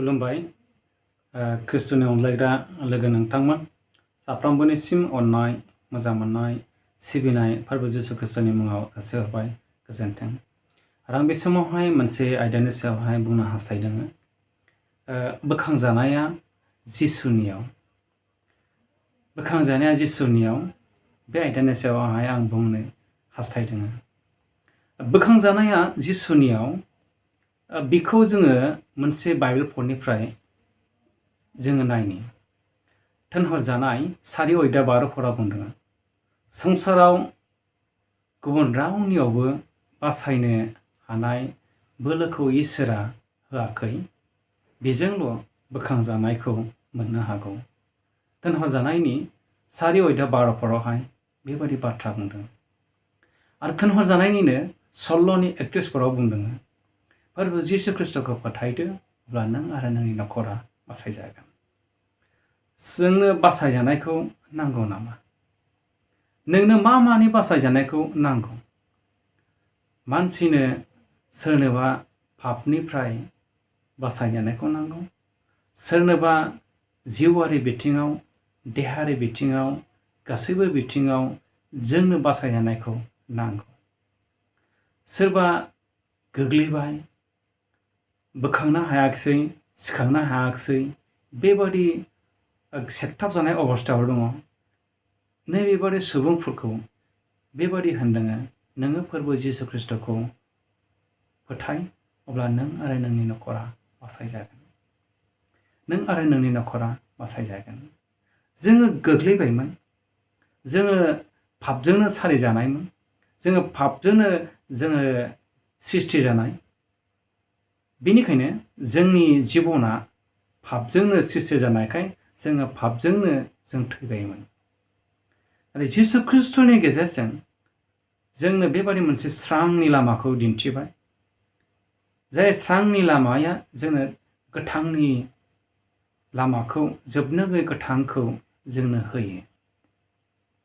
खुलुमबाय क्रिस्टनियाव onjlaigra लोगो नोंथांमोन साफ्रोमबोनिसिम अननाय मोजां मोननाय सिबिनाय फोरबो जिसु खृष्टनि मुङाव जासिहरबाय गोजोन्थों आरो आं बे समावहाय मोनसे आयदानि सायावहाय बुंनो हास्थायदों बोखांजानाया जिसुनियाव बे आयदानि सायावहाय आं बुंनो हास्थायदों बोखांजानाया जिसुनियाव बिखौ जोङो मोनसे बाइबेल पदनिफ्राय जोङो नायनि थोनहरजानाय 4:12 बुंदों संसाराव गुबुन रावनियावबो बासायनो हानाय बोलोखौ इसोरा होआखै बेजोंल' बोखांजानायखौ मोननो हागौ थोनहरजानायनि 4:12 बेबायदि बाथ्रा बुंदों आरो थोनहरजानायनिनो 16:31 बुंदों फोरबो जिसु खृष्टखौ फोथायदो अब्ला नों आरो नोंनि नखरा बासायजागोन जोंनो बासायजानायखौ नांगौ नामा नोंनो मानि बासायजानायखौ नांगौ मानसिनो सोरनोबा पापनिफ्राय बासायजानायखौ नांगौ सोरनोबा जिउआरि बिथिङाव देहायारि बिथिङाव गासैबो बिथिङाव जोंनो बासायजानायखौ नांगौ सोरबा गोग्लैबाय बोखांनो हायाखिसै सिखांनो हायाखिसै बेबादि सेक्थाबजानाय अबस्थायाव दङ नैबेबादि सुबुंफोरखौ बेबादि होनदों नोङो फोरबो जिसु खृष्टखौ फोथाय अब्ला नों आरो नोंनि नखरा बासायजागोन नों आरो नोंनि नखरा बासायजागोन जोङो गोग्लैबायमोन जोङो पापजोंनो सारिजानायमोन जोङो पापजोंनो जोङो सृष्टि जानाय बेनिखायनो जोंनि जिबना पापजोंनो सृष्टि जानायखाय जोङो पापजोंनो जों थैबायमोन आरो जिसु खृष्टनि गेजेरजों जोंनो बेबादि मोनसे स्रांनि लामाखौ दिन्थिबाय जाय स्रांनि लामाया जोंनो गोथांनि लामाखौ जोबनो गैयै गोथांखौ जोंनो होयो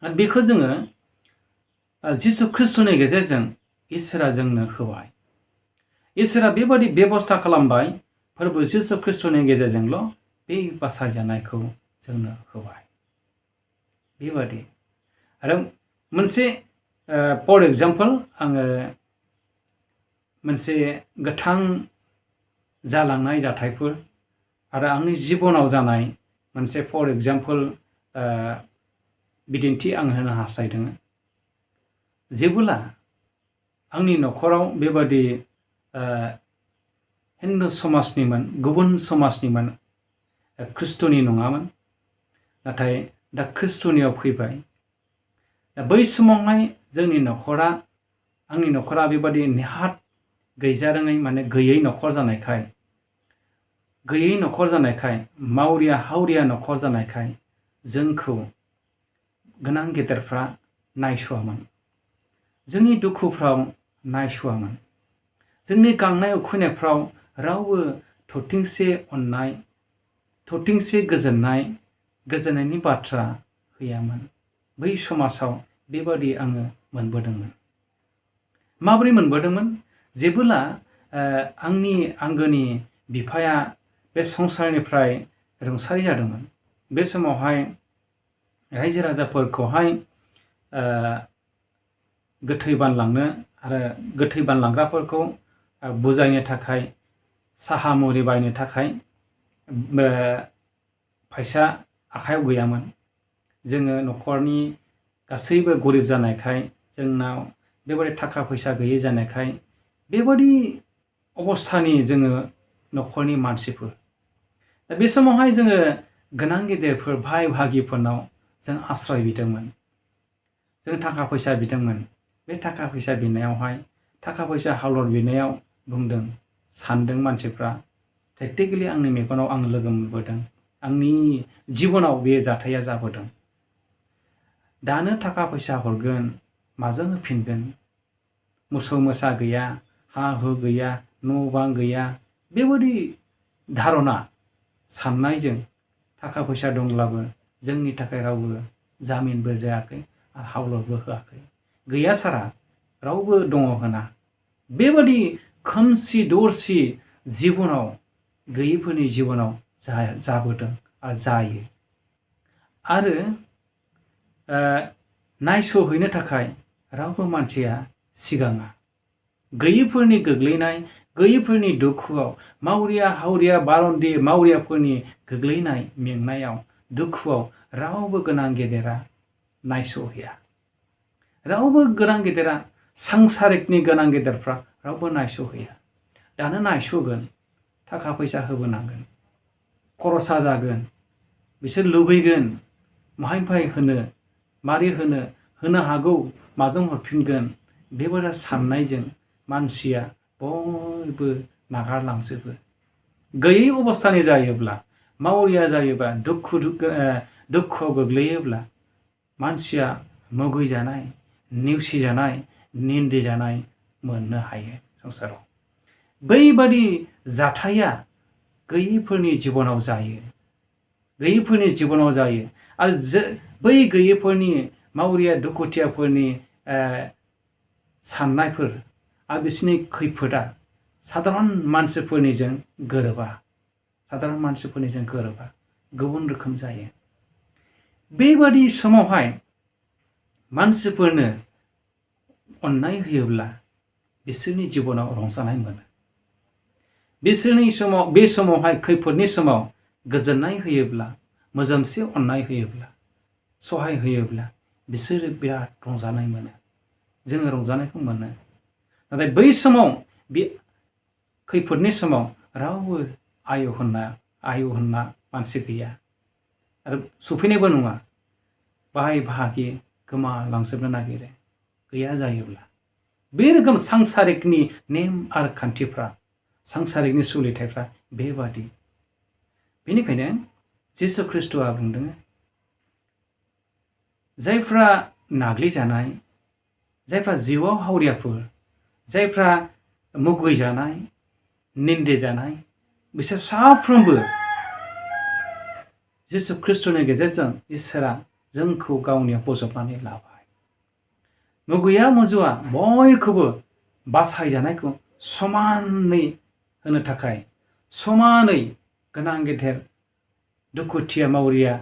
आरो बेखौ जोङो जिसु खृष्टनि गेजेरजों इसोरा जोंनो होबाय इसोरा बेबादि बेबस्था खालामबाय फोरबो जिसु खृष्टनि गेजेरजोंल' बे बासायजानायखौ जोंनो होबाय बेबादि आरो मोनसे फर एग्जाम्पल आङो मोनसे गोथां जालांनाय जाथायफोर आरो आंनि जिबनाव जानाय मोनसे फर एग्जाम्पल बिदिन्थि आं होनो हास्थायदों जेबोला आंनि नखराव बेबादि हिन्दु समाजनिमोन गुबुन समाजनिमोन खृष्टनि नङामोन नाथाय दा खृष्टनियाव फैबाय दा बै समावहाय जोंनि नखरा आंनि नखरा बेबादि नेहात गैजारोङै माने गैयै नखर जानायखाय मावरिया हावरिया नखर जानायखाय जोंखौ गोनां गेदेरफ्रा नायस'वामोन जोंनि दुखुफ्राव नायस'वामोन जोंनि गांनाय उखैनायफ्राव रावबो थरथिंसे अननाय थरथिंसे गोजोननायनि बाथ्रा गैयामोन बै समाजाव बेबादि आङो मोनबोदोंमोन माबोरै मोनबोदोंमोन जेबोला आंनि आंगोनि बिफाया बे संसारनिफ्राय रुंसारि जादोंमोन बे समावहाय रायजो राजाफोरखौहाय गोथै बानलांनो आरो गोथै बानलांग्राफोरखौ बुजायनो थाखाय साहा मुरि बायनो थाखाय फैसा आखायाव गैयामोन जोङो नखरनि गासैबो गरिब जानायखाय जोंनाव बेबादि थाखा फैसा गैयै जानायखाय बेबादि अबस्थानि जोङो नखरनि मानसिफोर दा बे समावहाय जोङो गोनां गेदेरफोर भाइ भागिफोरनाव जों आश्रय बिदोंमोन जों थाखा फैसा बिदोंमोन बे थाखा फैसा बिनायावहाय थाखा फैसा हावलर बिनायाव बुंदों सानदों मानसिफ्रा प्रेक्टिकेलि आंनि मेगनाव आं लोगो मोनबोदों आंनि जिबनाव बे जाथाया जाबोदों दानो थाखा फैसा हरगोन माजों होफिनगोन मोसौ मोसा गैया हा हु गैया न' बां गैया बेबादि धारना साननायजों थाखा फैसा दंब्लाबो जोंनि थाखाय रावबो जामिनबो जायाखै आरो हावलरबो होआखै गैया सारा रावबो दङ होना बेबादि खोमसि दरसि जिबनाव गैयैफोरनि जिबनाव जाबोदों आरो जायो। आरो नायस'हैनो थाखाय रावबो मानसिया सिगाङा। गैयैफोरनि गोग्लैनाय, गैयैफोरनि दुखुआव, मावरिया हावरिया बारन्दि मावरियाफोरनि गोग्लैनाय मेंनायाव, दुखुआव रावबो गोनां गेदेरा नायस'हैया। रावबो गोनां गेदेरा, सांसारिकनि गोनां गेदेरफ्रा रावबो नायस'हैया। दानो नायस'गोन, थाखा फैसा होबोनांगोन, खरसा जागोन, बिसोर लुबैगोन माहायनिफ्राय होनो, मारै होनो हागौ, माजों हरफिनगोन, बेबायदि साननायजों मानसिया बयबो नागारलांजोबो। गैयै अबस्थानि जायोब्ला, मावरिया जायोबा, दुखुआव गोग्लैयोब्ला मानसिया मुगैजानाय, नेवसिजानाय, निन्दिजानाय मोननो हायो संसाराव। बैबादि जाथाया गैयैफोरनि जिबनाव जायो। गैयैफोरनि जिबनाव जायो। आरो बै गैयैफोरनि मावरिया दुखुथियाफोरनि साननायफोर आरो बिसोरनि खैफोदा साधारन मानसिफोरनिजों गोरोबा। साधारन मानसिफोरनिजों गोरोबा, गुबुन रोखोम जायो। बेबादि समावहाय मानसिफोरनो अननाय होयोब्ला बिसोरनि जिबनाव रंजानाय मोनो। बे समावहाय खैफोदनि समाव गोजोननाय होयोब्ला, मोजोमसे अननाय होयोब्ला, सहाय होयोब्ला बिसोरो बिराद रंजानाय मोनो। जोङो रंजानायखौ मोनो। नाथाय बै समाव, बे खैफोदनि समाव रावबो आय' होनना मानसि गैया आरो सफैनायबो नङा। बाहाय बाहागि गोमालांजोबनो नागिरो गैया जायोब्ला। बे रोखोम सांसारिकनि नेम आरो खान्थिफ्रा, सांसारिकनि सोलिथायफ्रा बेबादि। बेनिखायनो जिसु ख्रिस्ट'आ बुंदों, जायफ्रा नाग्लिजानाय, जायफ्रा जिउआव हावरियाफोर, जायफ्रा मुगैजानाय, निन्दिजानाय, बिसोर साफ्रोमबो जिसु ख्रिस्ट'नि गेजेरजों इसोरा जोंखौ गावनियाव बजबनानै लाबाय। मुगैया मुजुआ बयखौबो बासायजानायखौ समानै होनो थाखाय, समानै गोनां गेदेर दुखुथिया मावरिया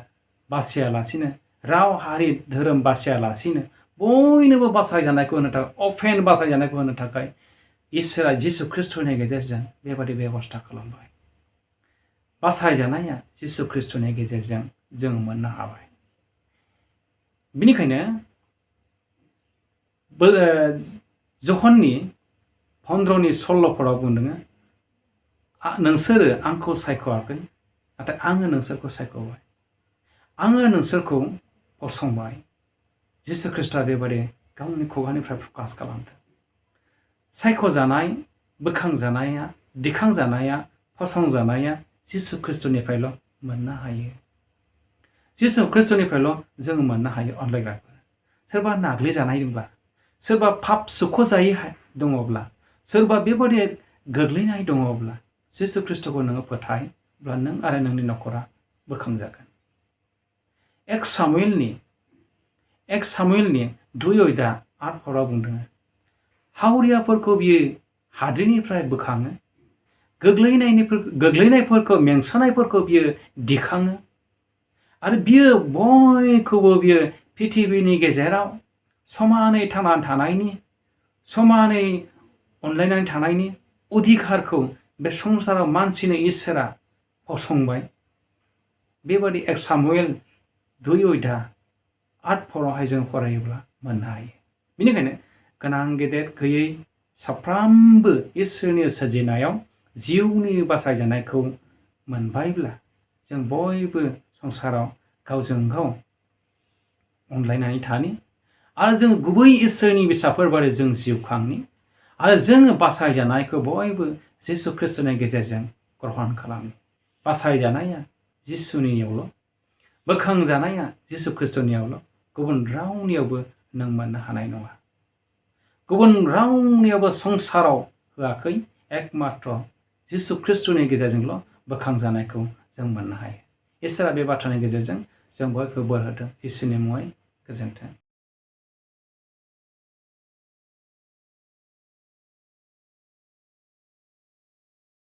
बासियालासिनो, राव हारि धोरोम बासियालासिनो बयनोबो बासायजानायखौ होनो थाखाय, अपेन बासायजानायखौ होनो थाखाय इसोरा जिसु ख्रिस्ट'नि गेजेरजों बेबादि बेबस्था खालामबाय। बासायजानाया जिसु ख्रिस्ट'नि गेजेरजों जों मोननो हाबाय। बेनिखायनो जहननि 15 16 बुंदों, नोंसोरो आंखौ सायख'वाखै, नाथाय आङो नोंसोरखौ सायख'बाय। आङो नोंसोरखौ फसंबाय। जिसु ख्रिस्ट'आ बेबादि गावनि खुगानिफ्राय प्रकास खालामदों। सायख'जानाय, बोखांजानाया, दिखांजानाया, फसंजानाया जिसु ख्रिस्ट'निफ्रायल' मोननो हायो। जिसु ख्रिस्ट'निफ्रायल' जों मोननो हायो अनलायग्राफोर। सोरबा नाग्लिजानाय दंब्ला, सोरबा पाप सुख'जायै दङब्ला, सोरबा बेबादि गोग्लैनाय दङब्ला, जिसु ख्रिस्ट'खौ नोङो फोथायब्ला नों आरो नोंनि न'खरा बोखांजागोन। एक सामुएलनि 2:8 बुंदों, हावरियाफोरखौ बियो हाद्रिनिफ्राय बोखाङो, गोग्लैनायफोरखौ, मेंसानायफोरखौ बियो दिखाङो, आरो बियो बयखौबो बियो पृथिबिनि गेजेराव समानै थांनानै थानायनि, समानै अनलायनानै थानायनि अधिकारखौ बे संसाराव मानसिनो इसोरा फसंबाय। बेबादि 1 सामुएल 2:8 जों फरायोब्ला मोननो हायो। बेनिखायनो गोनां गेदेर गैयै साफ्रोमबो इसोरनि सोरजिनायाव जिउनि बासायजानायखौ मोनबायब्ला जों बयबो संसाराव गावजों गाव अनलायनानै थानि, आरो जों गुबै इसोरनि फिसाफोर बायदि जों जिउ खांनि, आरो जोङो बासायजानायखौ बयबो जिसु ख्रिस्ट'नि गेजेरजों ग्रहण खालामनि। बासायजानाया जिसुनियावल', बोखांजानाया जिसु ख्रिस्ट'नियावल', गुबुन रावनियावबो नों मोननो हानाय नङा। गुबुन रावनियावबो संसाराव होआखै, एकमात्र जिसु ख्रिस्ट'नि गेजेरजोंल' बोखांजानायखौ जों मोननो हायो। इसोरा बे बाथ्रानि गेजेरजों जों बयखौबो बोर होथों। जिसुनि मुङै गोजोन्थों।